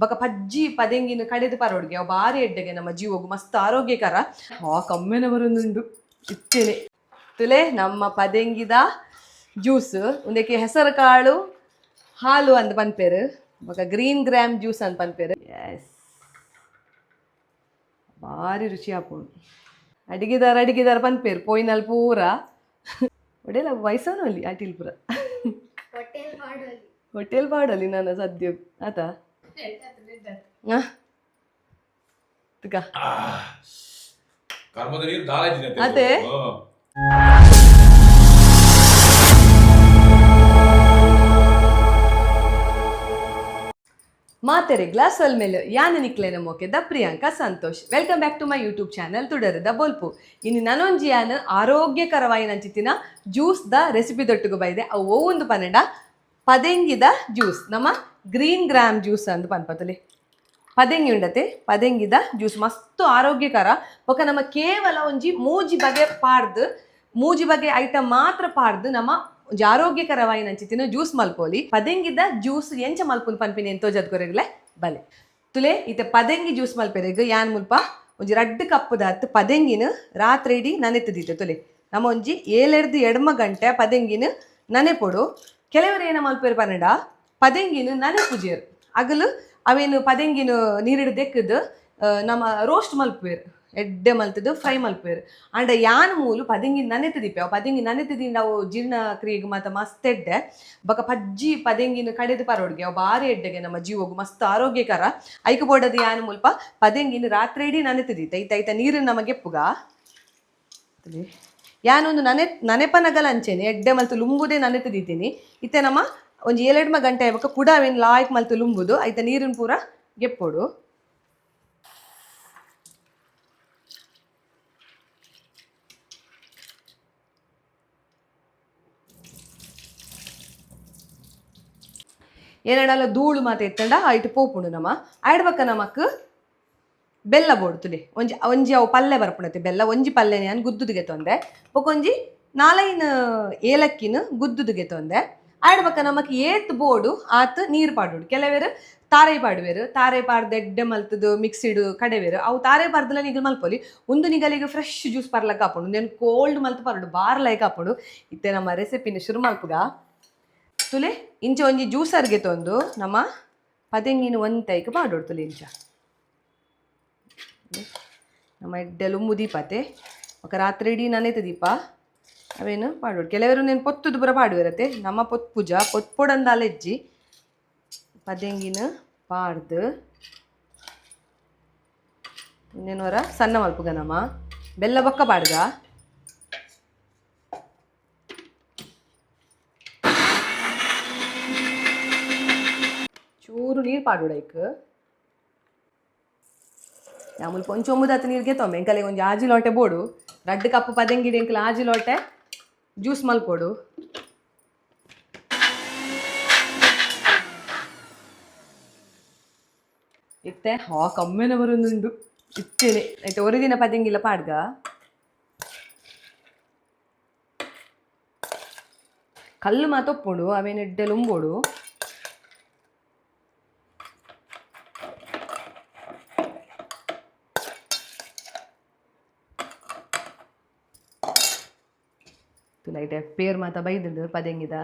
ಬೊಕ ಪಜ್ಜಿ ಪದೆಂಗಿನ ಕಡೆದು ಪರೋಡ್ಗೆ ಅವು ಬಾರಿ ಎಡ್ಡೆಗೆ ನಮ್ಮ ಜೀವಗು ಮಸ್ತ್ ಆರೋಗ್ಯಕರ. ಆ ಕಮ್ಮೆನ ಬರೊಂದುಂಡು ಇತ್ತೇನೆ. ತುಲೆ ನಮ್ಮ ಪದೆಂಗಿದ ಜ್ಯೂಸ್. ಉಂದಕ್ಕೆ ಹೆಸರು ಕಾಳು ಹಾಲು ಅಂದ್ ಪನ್ಪೇರು, ಬೊಕ ಗ್ರೀನ್ ಗ್ರಾಮ್ ಜ್ಯೂಸ್ ಅಂದ್ ಪನ್ಪೇರು. ಎಸ್, ಭಾರಿ ರುಚಿ ಆಪುಂಡು. ಅಡಿಗೆದಾರ ಅಡಿಗೆದಾರ ಪನ್ಪೇರು ಪೋಯಿನಲ್ ಪೂರ ಒಡೆಲ ವಯಸ್ಸಲ್ಲಿ ಅಟಿಲ್ ಪೂರ. ಹೋಟೆಲ್ ಮಾಡೋಲಿ. ಹೋಟೆಲ್ ಪಾಡಲಿ ನಾನು ಸದ್ಯ ಆತ. ತುಕ. ಕರ್ಮದ ನೀರು ದಾಲ. ಅದೇ. ಮಾತೆರೆ ಗ್ಲಾಸ್ ಮೇಲೆ ಯಾನ ನಿಕ್ಲೆನ ಮೋಕೆದ Priyanka Santosh. Welcome back to my YouTube channel ತುಡರದ ಬೊಲ್ಪು. ಇನ್ನು ನನೊಂಜಿ ಯಾನ್ ಆರೋಗ್ಯಕರವಾಯಿನ ಅಂಚಿತ್ತಿನ ಜ್ಯೂಸ್ the recipe ದೊಟ್ಟುಗು ಬೈದೆ. ಅವು ಒಂದು ಪನ್ನಡ ಪದೆಂಗಿದ ಜ್ಯೂಸ್, ನಮ್ಮ ಗ್ರೀನ್ ಗ್ರಾಮ್ ಜ್ಯೂಸ್ ಅಂದ್ ಪನ್ಪತಲಿ. ಪದೆಂಗಿ ಉಂಡತೆ, ಪದೆಂಗಿದ ಜ್ಯೂಸ್ ಮಸ್ತ್ ಆರೋಗ್ಯಕರ. ಬೊಕ ನಮ್ಮ ಕೇವಲ ಒಂಜಿ ಮೂಜಿ ಬಗೆ ಪಾಡ್ದು, ಮೂಜಿ ಬಗೆ ಐಟಮ್ ಮಾತ್ರ ಪಾಡ್ದು ನಮ್ಮ ಒಂಜಿ ಆರೋಗ್ಯಕರವಾಯಿನ ಅಂಚಿತ್ತಿನ ಜ್ಯೂಸ್ ಮಲ್ಪೋಲಿ. ಪದೆಂಗಿದ ಜ್ಯೂಸ್ ಎಂಚ ಮಲ್ಪುನ್ ಪನ್ಪಿನಿ ಎಂತೋ ಜದ್ಕೊರೆಗ್ಲೆ ಬಲೆ. ತುಲೆ, ಇತ್ತೆ ಪದೆಂಗಿ ಜ್ಯೂಸ್ ಮಲ್ಪೆರೆಗ್ ಯಾನ್ ಮುಲ್ಪ ಒಂಜಿ ರಡ್ಡ್ ಕಪ್ಪುದಾತ್ ಪದೆಂಗಿನ ರಾತ್ರಿ ಇಡೀ ನನೆತ್ತದಿತ್ತೆ. ತುಲೆ, ನಮ್ಮ ಒಂಜಿ ಏಳೆರ್ದು ಎಡ್ಮ ಗಂಟೆ ಪದೆಂಗಿನ ನನೆಪೊಡು. ಕೆಲವರು ಏನ ಮಲ್ಪೆರು ಪನ್ನಡ, ಪದೆಂಗಿನ ನನೆಪುಜೆರ್. ಅಗಲು ಅವೇನು ಪದೆಂಗಿನ ನೀರಿಡ್ ದೆಕ್ಕದು ನಮ್ಮ ರೋಸ್ಟ್ ಮಲ್ಪುವೆರ್, ಎಡ್ಡೆ ಮಲ್ತದು ಫ್ರೈ ಮಲ್ಪುವೆರ್. ಆಂಡ ಯಾನ್ ಮೂಲು ಪದೆಂಗಿನ ನನೆತ್ ದೀಪೆ. ಅವು ಪದೆಂಗಿ ನನೆತ್ ಅವು ಜೀರ್ಣ ಕ್ರಿಯೆಗ್ ಮಾತ ಮಸ್ತ್ ಎಡ್ಡೆ. ಬೊಕ ಪಜ್ಜಿ ಪದೆಂಗಿನ ಕಡೆದು ಪರೋಡ್ಗೆ ಅವು ಬಾರಿ ಎಡ್ಡೆಗೆ ನಮ್ಮ ಜೀವಗು ಮಸ್ತ್ ಆರೋಗ್ಯಕರ. ಐಕ್ ಬೋಡದು ಯಾನ್ ಮುಲ್ಪ ಪದೆಂಗಿನ ರಾತ್ರಿ ಇಡೀ ನನೆತ್ ದೀತೆ. ಐತ ಐತ ನೀರು ನಮಗೆ ಎಪ್ಪುಗ. ಯಾನೊಂದು ನನೆ ನನೆಪನಗಲ ಅಂಚೆನೆ ಎಡ್ಡೆ ಮಲ್ತು ಲುಂಬುದೇ ನನೆತ್ ದೀತೀನಿ. ಇತ್ತೆ ನಮ್ಮ ಒಂಜಿ ಏಳೆಡ್ಮ ಗಂಟೆ ಆಯ್ಬೊಕ ಕುಡ ಅವೇನು ಲಾಯ್ಕ್ ಮಲ್ತು ಲುಂಬುದು ಐತ ನೀರಿನ ಪೂರ ಗೆಪ್ಪೊಡು. ಏನಡಲ ಧೂಳು ಮಾತ ಇತ್ತಂಡ ಐಟ್ ಪೋಪುಂಡು ನಮ. ಆಯ್ಡ್ಬಕ್ಕ ನಮಕ್ ಬೆಲ್ಲ ಬೋಡ್ತುಲಿ. ಒಂಜಿ ಒಂಜಿ ಅವು ಪಲ್ಲೆ ಬರ್ಪುಂಡತೆ ಬೆಲ್ಲ, ಒಂಜಿ ಪಲ್ಲೆನ ಯಾನ್ ಗುದ್ದುದುಗೆ ತೊಂದೆ. ಬೊಕ ಒಂಜಿ ನಾಲೈನ್ ಏಲಕ್ಕಿನ ಗುದ್ದುದುಗೆ ತೊಂದೆ. ಆಯ್ಡ್ಬಕ್ಕ ನಮಕ್ ಏತ್ ಬೋಡು ಆತ್ ನೀರು ಪಾಡೋಡು. ಕೆಲವೆರ್ ತಾರೈ ಪಾಡುವೆರ್. ತಾರೈ ಪಾಡ್ದ್ ಎಡ್ಡೆ ಮಲ್ತದು ಮಿಕ್ಸಿಡ್ ಕಡೆವೆರ್. ಅವು ತಾರೈ ಪಾಡ್ದಲ ನಿಗಲ್ ಮಲ್ಪೊಲಿ. ಉಂದು ನಿಗಲಿಗೆ ಫ್ರೆಶ್ ಜ್ಯೂಸ್ ಪರ್ಲಕ್ಕ ಆಪುಂಡು. ಉಂದೆನ್ ಕೋಲ್ಡ್ ಮಲ್ತ್ ಪರೊಡು, ಬಾರ್ ಲೈಕ್ ಆಪುಂಡು. ಇತ್ತೆ ನಮ್ಮ ರೆಸಿಪಿನ ಶುರು ಮಲ್ಪುಗ. ತುಲೆ, ಇಂಚ ಒಂಜಿ ಜ್ಯೂಸರ್ಗೆ ತೊಂದು ನಮ್ಮ ಪದೆಂಗಿನ ಒಂತೈಕ್ ಪಾಡೋಡು. ತುಲೆ, ಇಂಚ ನಮ್ಮ ಎಡ್ಡೆ ಲುಂಬು ದೀಪತೆ. ఒక ರಾತ್ರಿ ಇಡೀ ನನೆತ ದೀಪ ಅವೇನು ಪಾಡೋಡು. ಕೆಲವರು ನೇನು ಪೊತ್ತುದು ಪೂರ ಪಾಡುವೆರತೆ. ನಮ್ಮ ಪೊತ್ಪುಜ ಪೊತ್ಪೊಡಂದಾಲ ಹೆಜ್ಜಿ. ಪದೆಂಗಿನ ಪಾಡ್ದು ಇನ್ನೇನು ಸಣ್ಣ ಮಲ್ಪುಗ ನಮ್ಮ. ಬೆಲ್ಲ ಬೊಕ್ಕ ಪಾಡ್ಗ. ಚೂರು ನೀರು ಪಾಡೋಡು ಐಕ್. ಮುಲ್ಪ ಒಂಚಿ ಒಂಬುದಾತ್ ನೀರಿಗೆ ತೊಂಬೆ. ಎಂಕಲೆ ಒಂಜಿ ಆಜಿ ಲೋಟೆ ಬೋಡು. ರಡ್ಡ್ ಕಪ್ಪು ಪದೆಂಗಿಡಿ ಎಂಕಲೆ ಆಜಿ ಲೋಟೆ ಜ್ಯೂಸ್ ಮಲ್ಪೊಡು. ಇತ್ತೆ ಹಾ ಕಮ್ಮೆನ ಬರೊಂದುಂಡು ಇತ್ತೇನೆ. ಐತೆ ಒರಿದಿನ ಪದೆಂಗಿಲ್ಲ ಪಾಡ್ಗ. ಕಲ್ಲು ಮಾತ ಒಪ್ಪುಂಡು, ಅವೇನು ಎಡ್ಡೆ ಲುಂಬೋಡು. ಲೈಟ್ ಪೇರ್ ಮಾತ ಬೈದುಂಡು ಪದೆಂಗಿದ.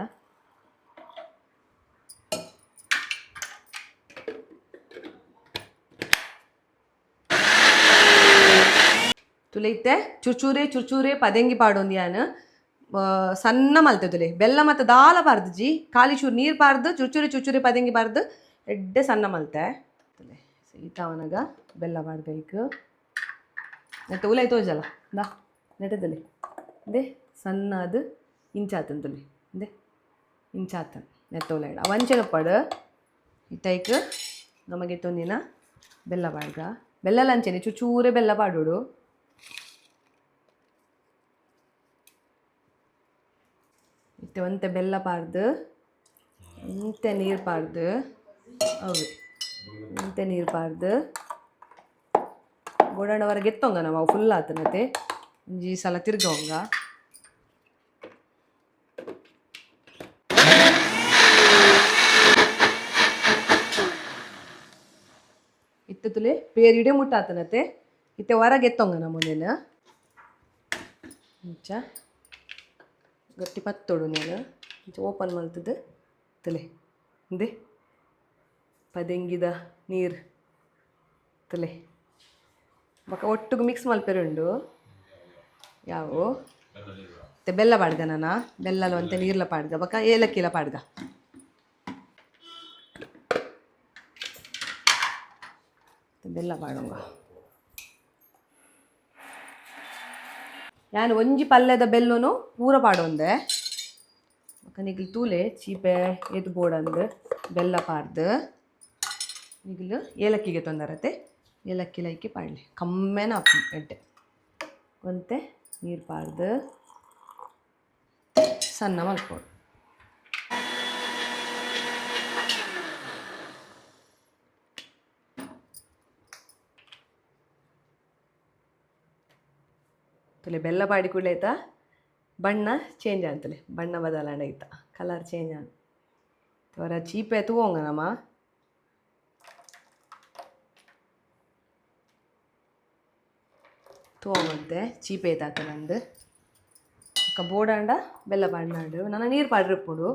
ತುಲೆ, ಇತ್ತೆ ಚುರ್ಚೂರೆ ಚುರ್ಚೂರೆ ಪದೆಂಗಿ ಪಾಡೊಂದು ಯಾನ್ ಸಣ್ಣ ಮಲ್ತೆ. ತುಲೆ, ಬೆಲ್ಲ ಮತ್ತು ದಾಲ ಪಾರ್ದುಜಿ. ಖಾಲಿ ಚೂರು ನೀರು ಪಾರ್ದು ಚುರ್ಚುರಿ ಚುರ್ಚುರಿ ಪದೆಂಗಿ ಪಾರ್ದು ಎಡ್ಡೆ ಸಣ್ಣ ಮಲ್ತೆ. ತುಲೆ, ಈತಾವನಗ ಬೆಲ್ಲ ಪಾಡ್ದು ಐಕ್. ನೆತ್ತ ಉಲೈ ತೋಜಲ ದಾ ನೆಟದಲ್ಲಿ they ಸಣ್ಣ ಅದು ಇಂಚಾತನ್. ತುಲೆ, they ಇಂಚಾತನ್ ನೆತ್ತ ಉಲೈಡ ಅವು ಅಂಚೆನ ಪಡು. ಇತ್ತೈಕ್ ನಮಗೆ ತೊಂದಿನ ಬೆಲ್ಲ ಪಾಡ್ಗ. ಬೆಲ್ಲ ಅಂಚೆನೆ ಚೂಚೂರೆ ಬೆಲ್ಲ ಪಾಡೋಡು. ಇತ್ತೆ ಒಂತೆ ಬೆಲ್ಲ ಪಾಡ್ದು, ಒಂತೆ ನೀರು ಪಾಡ್ದು, ಅವೆ ಒಂತೆ ನೀರು ಪಾಡ್ದು ಗೋಡಂಡವರೆಗೆ ಎತ್ತೊಂಗ ನಾವು. ಅವು ಫುಲ್ ಆತನತೆ. ಒಂಜಿ ಸಲ ತಿರ್ಗವಂಗ. ಇತ್ತೆ ತುಲೆ ಪೇರ್ ಇಡೆ ಮುಟ್ಟಾತನತೆ. ಇತ್ತೆ ಹೊರಗೆ ಎತ್ತೊಂಗ ನಮ್ಮನೇನ ಇಂಚ ಗಟ್ಟಿ ಪತ್ತೊಡು నేను ಇಂಚ ಓಪನ್ ಮಲ್ತದ್ದು ತುಲೆ ಇಂದೆ ಪದೆಂಗಿದ ನೀರು ತುಲೆ. ಬೊಕ ಒಟ್ಟುಗು ಮಿಕ್ಸ್ ಮಲ್ಪೆರುಂಡು ಯಾವು. ಮತ್ತೆ ಬೆಲ್ಲ ಪಾಡ್ಗ ನಾನ, ಬೆಲ್ಲಲ ಒಂತೆ ನೀರ್ಲ ಪಾಡ್ಗ, ಬೊಕ ಏಲಕ್ಕಿಲ ಪಾಡ್ಗ. ಮತ್ತೆ ಬೆಲ್ಲ ಪಾಡುಂಗ. ಯಾನ್ ಒಂಜಿ ಪಲ್ಯದ ಬೆಲ್ಲನು ಪೂರ ಪಾಡೊಂದೆ. ಬೊಕ ನಿಗ್ಲ್ ತೂಲೆ ಚೀಪೆ ಏತ್ ಬೋಡಂದ್. ಬೆಲ್ಲ ಪಾಡ್ದು ನಿಗ್ಲ್ ಏಲಕ್ಕಿಗೆ ತೊಂದರತೆ, ಏಲಕ್ಕಿ ಲೈಕಿ ಪಾಡ್ಲಿ, ಕಮ್ಮೆನ ಆಪುಂಡು ಎಡ್ಡೆ. ಒಂತೆ ನೀರು ಪಾಡ್ದು ಸಣ್ಣ ಮಲ್ಪೊಡು. ತುಲೆ, ಬೆಲ್ಲ ಪಾಡಿ ಕೂಡಲೇ ಆಯ್ತಾ ಬಣ್ಣ ಚೇಂಜ್ ಅಂತಲೆ, ಬಣ್ಣ ಬದಲಾವಣೆ ಆಯ್ತಾ, ಕಲರ್ ಚೇಂಜ್ ಆನ್. ಅವರ ಚೀಪೆ ತೂವೊಂಗ ನಮ. ತೂವೊಂಗಂತೆ ಚೀಪೆ ಐತಾತ ನಂದು. ಬೊಕ್ಕ ಬೋಡಾಂಡ ಬೆಲ್ಲ ಪಾಡ್ನಾಂಡು, ನನ ನೀರು ಪಾಡ್ರಿಪ್ಪುಡು.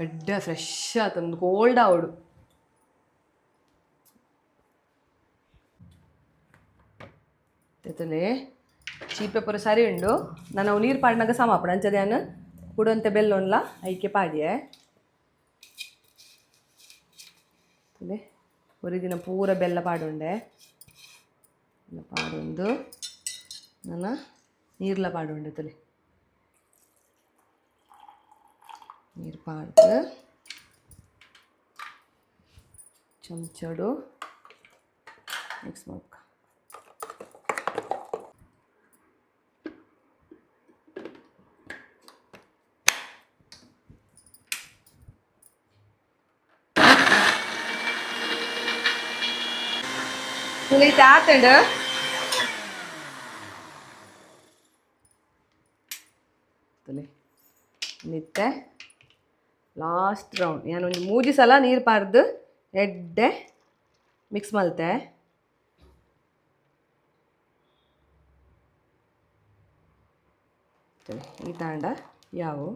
ಎಡ್ಡೆ ಫ್ರೆಶ್ ಆತಂದು, ಕೋಲ್ಡ್ ಆವಡು. ತೆತ್ತಲೆ, ಚೀಪೆ ಪೂರ ಸರಿ ಉಂಡು. ನಾನು ಅವು ನೀರು ಪಾಡ್ನಾಗ ಸಮ ಆಪುಂಡು. ಅಂಚದೆ ಯಾನ್ ಕುಡೊಂತೆ ಬೆಲ್ಲೊನ್ಲ ಐಕೆ ಪಾಡಿಯೆ. ತೂಲೆ, ಒರಿ ದಿನ ಪೂರ ಬೆಲ್ಲ ಪಾಡುಂಡೆ. ಬೆಲ್ಲ ಪಾಡೊಂದು ನನ ನೀರ್ಲ ಪಾಡುಂಡೆ. ತುಲೆ, ನೀರು ಪಾಡ್ದು ಚಮಚಡು ಮಿಕ್ಸ್ ಮಲ್ಕ. ತುಲೆ, ಇತ್ತೆ ಆತಂಡ್. ತುಲೆ, ಇತ್ತೆ ಲಾಸ್ಟ್ ರೌಂಡ್. ಯಾನ್ ಒಂಜಿ ಮೂಜಿ ಸಲ ನೀರು ಪಾರ್ದು ಎಡ್ಡೆ ಮಿಕ್ಸ್ ಮಲ್ತೆ. ತುಲೆ, ಈ ತಾಂಡ ಯಾವು.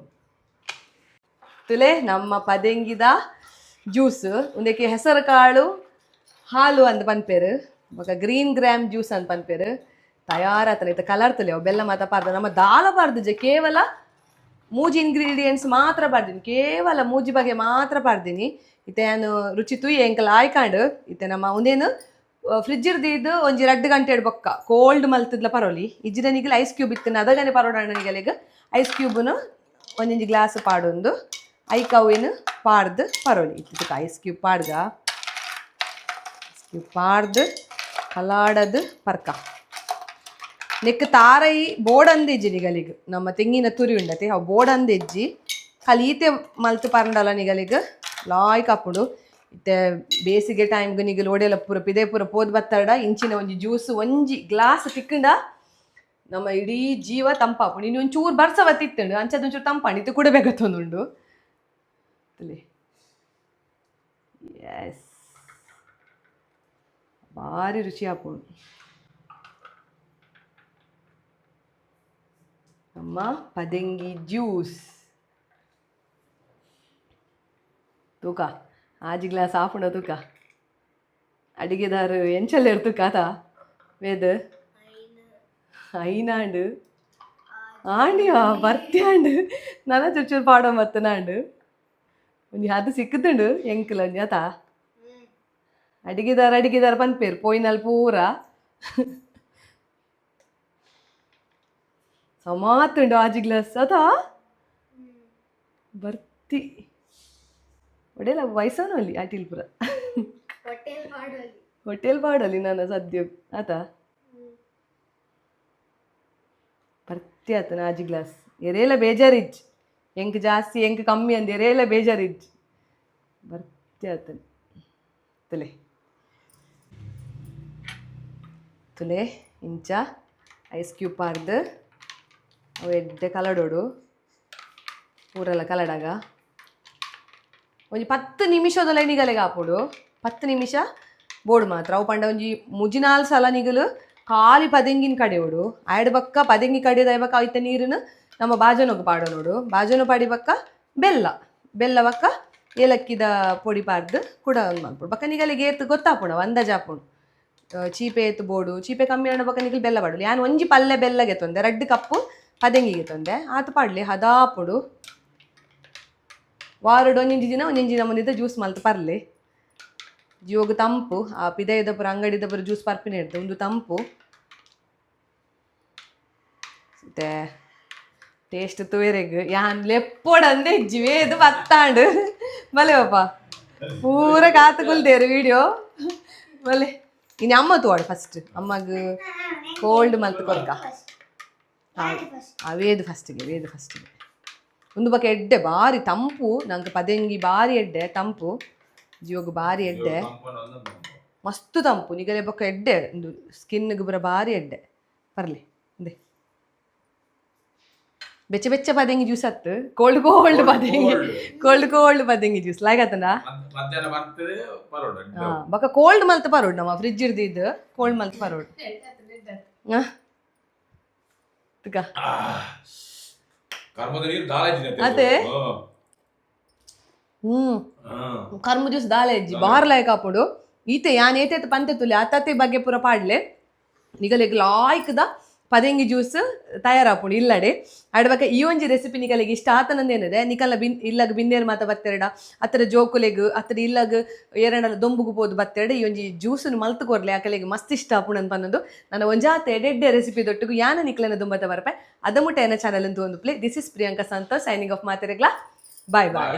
ತುಲೆ, ನಮ್ಮ ಪದೆಂಗಿದ ಜ್ಯೂಸ್, ಉಂದಕ್ಕೆ ಹೆಸರು ಕಾಳು ಹಾಲು ಅಂದ್ ಪನ್ಪೇರು, ಬೊಕ ಗ್ರೀನ್ ಗ್ರಾಮ್ ಜ್ಯೂಸ್ ಅಂದ್ ಪನ್ಪೇರು, ತಯಾರಾತನ. ಇತ್ತೆ ಕಲರ್ ತುಲೆ, ಅವು ಬೆಲ್ಲ ಮಾತ ಪಾರ್ದ. ನಮ್ಮ ದಾಲ ಪಾರ್ದುಜೆ, ಕೇವಲ ಮೂಜಿ ಇಂಗ್ರೀಡಿಯೆಂಟ್ಸ್ ಮಾತ್ರ ಪಾಡ್ದಿನಿ, ಕೇವಲ ಮೂಜಿ ಬಗೆ ಮಾತ್ರ ಪಾಡ್ದಿನಿ. ಇತ್ತೆ ಯಾನ್ ರುಚಿ ತೂಯೆ, ಎಂಕಲ್ ಆಯ್ಕಾಂಡ್. ಇತ್ತೆ ನಮ್ಮ ಉಂದೇನು ಫ್ರಿಜ್ ದೀದ್ ಒಂಜಿ 2 ಗಂಟೆ ಬೊಕ್ಕ ಕೋಲ್ಡ್ ಮಲ್ತದ್ಲ ಪರೋಲಿ. ಇಜ್ಜಿಡ ನಿಗಲ್ ಐಸ್ ಕ್ಯೂಬ್ ಇತ್ತು ಅದಗನೆ ಪರೋಡಾಂಡ ನಿಗಲೆಗ್ ಐಸ್ ಕ್ಯೂಬ್ನು ಒಂಜೊಂಜಿ ಗ್ಲಾಸ್ ಪಾಡೊಂದು ಐಕ್ ಅವೇನು ಪಾಡ್ದು ಪರೋಲಿ. ಇತ್ತಿದ್ದಕ್ಕೆ ಐಸ್ ಕ್ಯೂಬ್ ಪಾಡ್ಗ. ಐಸ್ ಕ್ಯೂಬ್ ಪಾಡ್ದು ಕಲಾಡದು ಪರ್ಕ. ನೆಕ್ ತಾರೈ ಬೋಡಂದಿಜ್ಜಿ ನಿಗಲಿಗ್. ನಮ್ಮ ತೆಂಗಿನ ತುರಿ ಉಂಡತೆ, ಅವು ಬೋಡಂದಿಜ್ಜಿ. ಖಾಲಿ ಈತೆ ಮಲ್ತ್ ಪರಂಡಲ ನಿಗಲಿಗ್ ಲಾಯ್ಕ್ ಆಪುಂಡು. ಇತ್ತೆ ಬೇಸಿಗೆ ಟೈಮ್ಗ್ ನಿಗಲ್ ಒಡೆಲ ಪೂರ ಪಿದೆ ಪೂರ ಪೋದು ಬತ್ತಡ ಇಂಚಿನ ಒಂಜಿ ಜ್ಯೂಸ್ ಒಂಜಿ ಗ್ಲಾಸ್ ತಿಕ್ಕಂಡ ನಮ್ಮ ಇಡೀ ಜೀವ ತಂಪಾಪುಂಡು. ಇನ್ನು ಒಂಚೂರು ಬರ್ಸ ಬತ್ತಿತ್ತುಂಡು, ಅಂಚದ ಒಂಚೂರು ತಂಪಾಂಡು. ಇತ್ತೆ ಕುಡಬೇಕತ್ತೊಂದುಂಡು. ಎಸ್, ಭಾರಿ ರುಚಿ ಆಪುಂಡು ನಮ್ಮ ಪದೆಂಗಿ ಜ್ಯೂಸ್. ತೂಕ, ಆಜಿ ಗ್ಲಾಸ್ ಆಪುಂಡ ತೂಕ. ಅಡಿಗೆದಾರು ಎಂಚಲ್ಲ ತೂಕ ಆತ ವೇದ ಐನಾಂಡು ಆಂಡಿಯಾ ಬರ್ತ್ಯಾಂಡು. ನನ ಚೂರು ಪಾಡೋ ಮತ್ತನಾಂಡು ಒಂಜಿ ಅದು ಸಿಕ್ಕುದುಂಡು ಎಂಕುಲ ಒಂಜಿ ಆತ. ಅಡಿಗೆದಾರ ಅಡಿಗೆದಾರ ಪನ್ಪೇರು ಪೋಯಿನಲ್ ಪೂರ ಸಮಾತುಂಡು ಆಜಿ ಗ್ಲಾಸ್ ಅತಾ. ಬರ್ತಿ ಒಡೆಲ ವಯಸ್ಸನು ಅಲ್ಲಿ ಅಟಿಲ್ ಪುರ. ಹೋಟೆಲ್ ಮಾಡೋಲಿ. ಹೋಟೆಲ್ ಪಾಡಲಿ ನಾನು ಸದ್ಯ ಆತ. ಬರ್ತಿ ಆತನ ಆಜಿ ಗ್ಲಾಸ್. ಎರೇಲ ಬೇಜಾರಿಜ್ಜಿ, ಎಂಕ್ ಜಾಸ್ತಿ ಎಂಕ್ ಕಮ್ಮಿ ಅಂದ್ ಎರೇಲ ಬೇಜಾರಿಜ್ಜಿ. ಬರ್ತಿ ಆತನ. ತುಲೆ ತುಲೆ, ಇಂಚ ಐಸ್ ಕ್ಯೂಬ್ ಪಾರ್ದು. ಅವು ಎಡ್ಡೆ ಕಲಡೋಡು ಪೂರೆಲ್ಲ ಕಲಡಾಗ. ಒಂಜಿ 10 ನಿಮಿಷದ ನಿಗಲೆಗೆ ಆಪುಡು. 10 ನಿಮಿಷ ಬೋಡು ಮಾತ್ರ. ಅವು ಪಂಡ ಒಂಜಿ ಮುಜಿನಾಲ್ ಸಲ ನಿಗಲು ಖಾಲಿ ಪದೆಂಗಿನ ಕಡೆಯೋಡು. ಆಯ್ಡ್ ಬಕ್ಕ ಪದೆಂಗಿ ಕಡೆದ ಬಕ್ಕ ಐತ ನೀರನ್ನು ನಮ್ಮ ಬಾಜನಕ್ಕೆ ಪಾಡೋನೋಡು. ಬಾಜನ ಪಾಡಿ ಬಕ್ಕ ಬೆಲ್ಲ, ಬೆಲ್ಲ ಬಕ್ಕ ಏಲಕ್ಕಿದ ಪೊಡಿ ಪಾಡ್ದು ಕೂಡ ಮಲ್ಪೊಡು. ಬಕ್ಕ ನಿಗಲಿಗೆ ಏತ್ ಗೊತ್ತಾಪುಂಡು, ಅವು ಅಂದಾಜು ಆಪುಂಡು. ಚೀಪೆ ಏತ್ ಬೋಡು, ಚೀಪೆ ಕಮ್ಮಿ ಆಂಡ ಬಕ್ಕ ನಿಗಲು ಬೆಲ್ಲ ಪಾಡೋಡು. ಯಾನ್ ಒಂಜಿ ಪಲ್ಲೆ ಬೆಲ್ಲಗೆ ತೊಂದೆ, 2 ಕಪ್ಪು ಪದೆಂಗಿಗೆ ತೊಂದೆ. ಆತು ಪಾಡ್ಲಿ, ಹದಾಪುಡು. ವಾರಡ್ ಒಂಜಿಂಜಿ ದಿನ ಒಂಜಿಂಜಿ ನಮೂನಿದ ಜ್ಯೂಸ್ ಮಲ್ತ್ ಪರ್ಲಿ. ಜಿಯೋಗ ತಂಪು. ಆ ಪಿದಯದ ಪುರ ಅಂಗಡಿದ ಪುರ ಜ್ಯೂಸ್ ಪರ್ಪಿನ ಇಡ್ದು ಒಂದು ತಂಪು. ಮತ್ತೆ ಟೇಸ್ಟ್ ತೂಯರೆಗ್ ಯಾನ್ ಲೆಪ್ಪೋಡಂದೆ ಇಜ್ಜಿ. ವೇದು ಬತ್ತಾಂಡು. ಬಲೆ ಪಾಪ, ಪೂರ ಕಾತು ಕುಲ್ದೇರು ವಿಡಿಯೋ. ಬಲೆ, ಇನ್ನು ಅಮ್ಮ ತೂವಾಡು ಫಸ್ಟ್. ಅಮ್ಮಗ್ ಕೋಲ್ಡ್ ಮಲ್ತ್ ಕೊರ್ಕ. ಆ ವೇದು ಫಸ್ಟಿಗೆ, ವೇದು ಫಸ್ಟಿಗೆ. ಒಂದು ಬಕ ಎಡ್ಡೆ, ಬಾರಿ ತಂಪು. ನಂಗೆ ಪದೆಂಗಿ ಬಾರಿ ಎಡ್ಡೆ, ತಂಪು ಜಿಯೋಗ ಬಾರಿ ಎಡ್ಡೆ. ಮಸ್ತ್ ತಂಪು. ನಿಗಲೆ ಬೊಕ್ಕ ಎಡ್ಡೆ ಒಂದು ಸ್ಕಿನ್ಗೆ ಬರ ಬಾರಿ ಎಡ್ಡೆ. ಪರ್ಲಿ ಇಂದೆ. ಬೆಚ್ಚ ಬೆಚ್ಚ ಪದೆಂಗಿ ಜ್ಯೂಸ್ ಅತ್ತು, ಕೋಲ್ಡ್ ಕೋಲ್ಡ್ ಪದೆಂಗಿ, ಕೋಲ್ಡ್ ಕೋಲ್ಡ್ ಪದೆಂಗಿ ಜ್ಯೂಸ್ ಲಾಯ್ಕ್ ಆತಂಡ. ಮಧ್ಯಾಹ್ನ ಬರ್ತದೆ, ಪರೋಡ. ಹಾ, ಬೊಕ್ಕ ಕೋಲ್ಡ್ ಮಲ್ತ್ ಪರೋಡು. ನಮ್ಮ ಫ್ರಿಜ್ ಇರ್ದಿದ್ದು ಕೋಲ್ಡ್ ಮಲ್ತ್ ಪರೋಡು. ಹಾ. ತುಕ. ಕರ್ಮದ ನೀರು ದಾಲ. ಅದೇ. ಕರ್ಮ ಜ್ಯೂಸ್ ದಾಲ ಇಜ್ಜಿ, ಬಾರ್ ಲಾಯ್ಕ್ ಆಪುಂಡು. ಈತೆ ಯಾನ್ ಏತೇತ ಪಂತೆ ತುಲಿ ಆತಾತೆ ಬಗ್ಗೆ ಪೂರ ಪಾಡ್ಲೆ. ನಿಗಲೆಗ್ ಲಾಯ್ಕ್ದ ಪದೆಂಗಿ ಜ್ಯೂಸ್ ತಯಾರಾಪುಂಡು ಇಲ್ಲಡೆ. ಅಡ್ಬಕ ಈ ಒಂಜಿ ರೆಸಿಪಿ ನಿಕಲೆಗ್ ಇಷ್ಟ ಆತನಂದೇನಿದೆ, ನಿಕಲ ಬಿನ್ ಇಲ್ಲಗ್ ಬಿನ್ನೇರ್ ಮಾತ ಬತ್ತೆರಡ, ಅತ್ತರ ಜೋಕುಲೆಗ್ ಅತ್ತರ ಇಲ್ಲಗ್ ಏರಂಡಲ ದೊಂಬುಗು ಪೋದು ಬತ್ತೆರಡ, ಈ ಒಂಜಿ ಜ್ಯೂಸನ್ನು ಮಲ್ತ್ ಕೊರ್ಲೆ. ಅಕಲೆಗ್ ಮಸ್ತ್ ಇಷ್ಟ ಆಪುಂಡು ಅಂತ ಪನ್ನೊಂದು ನನ್ನ ಒಂಜಾತ ಎಡೆಡ್ಡೆ ರೆಸಿಪಿ ದೊಟ್ಟುಗು ಯಾನ ನಿಕ್ಲೆನ ದುಂಬತ ಬರ್ಪೆ. ಅದ ಮುಟ್ಟ ಎನ್ನ ಚಾನಲ್ ಅಂತ ಒಂದು play. This is Priyanka Santosh signing off. ಮಾತೆರೆಗ್ಲಾ bye bye.